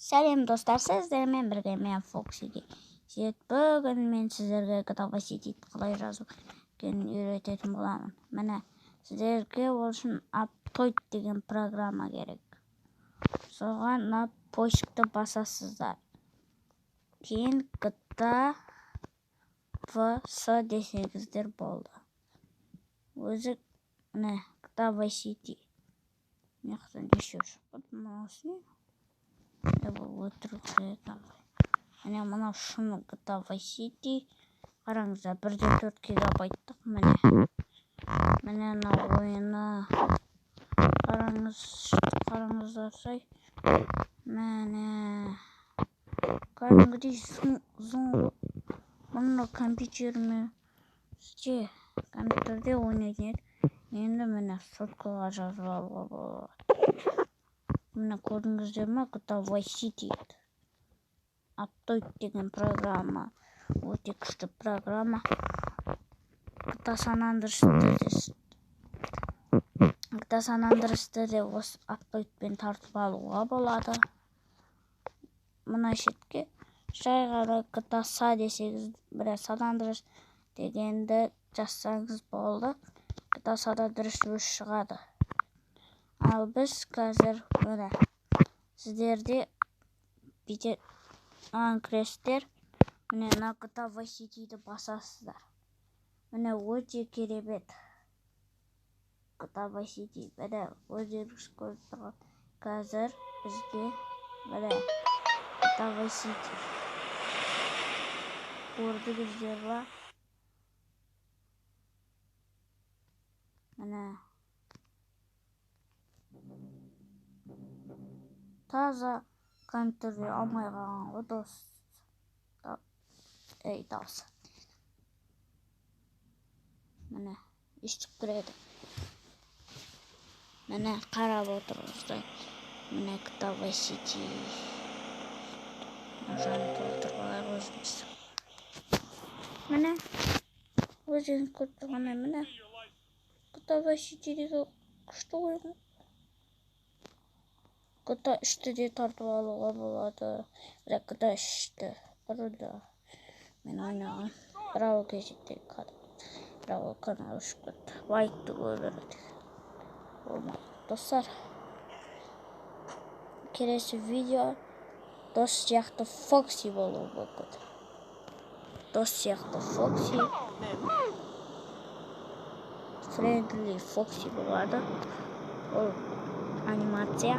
Сәлем, достар! Сіздермен бірге мен, Фоксиге. Бүгін мен сіздерге GTA Vice City қалай жазу екенін үйрететін боламын. Міне, сіздерге ол үшін Aptoide деген программа керек. Соған мына поискті басасыздар. Кейін GTA VC десеңіздер болды. Өзі, міне, GTA Vice City. Мына жақтан нешеу шықпады? Мынаусы не? Бұл өтірік екен ғой. Міне, мынау шын GTA Vice City. Қараңыздар, 1,4 гигабайттық, міне. Міне, мына ойыны. Қараңыз, қараңыздарсай. Міне. Кәдімгідей зың. Мұны компьютерімізде, компьютерде ойнайтын едік. Енді, міне, соткаға жазып алуға болады. Міне, көрдіңіздер ме, GTA Vice City. Aptoide деген программа өте күшті программа. GTA San Andreas'ты GTA San Andreas'ты де осы Aptoide-пен тартып алуға болады. Мына шетке жай ғана GTA SA десеңіз, бір San Andreas дегенді жазсаңыз болды. GTA San Andreas өзі шығады. Ал біз қазір, міне, сіздерде бүйтіп маған кіресіздер. Міне, мына GTA Vice City'ді басасыздар. Міне, өте керемет GTA Vice City. Міне, өздеріңіз көріп тұрған. Қазір бізге, міне, GTA Vice City көрдіңіздер ба? Міне, таза компьютерде алмай қалған ғой, дос. Ей, дауысы, міне, естіп кіреді. Міне, қарап отырыңыздар, міне, GTA Vice City жанын толтырып алайық өзіміз. Міне, өздеріңіз көріп тұрғандай, міне, GTA Vice City деген күшті ойын. GTA 3-ті де тартып алуға болады, бірақ GTA 3-ті бұрында мен ойнаған, бірақ ол кезекте, бірақ ол канал өшіп кетті. Лайкты көбірек болмады. Достар, келесі видео дос сияқты Фокси болуы мүмкін. Дос сияқты Фокси, Френдли Фокси болады. Ол анимация.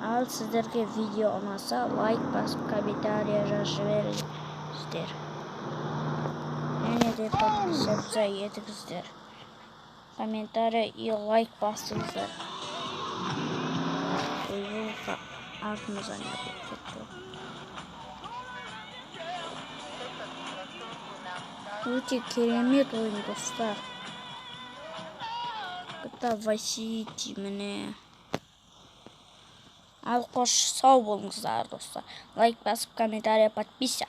Ал сіздерге видео ұнаса, лайк басып, комментарий жазып жіберіңіздер және де подписаться етіңіздер, комментарий и лайк басыңыздар. Ойбай, артымыздан не болып кетті? Өте керемет ойын, достар, GTA Vice City. Міне. Ал қош, сау болыңыздар, достар. Лайк басып, комментарий, подписка.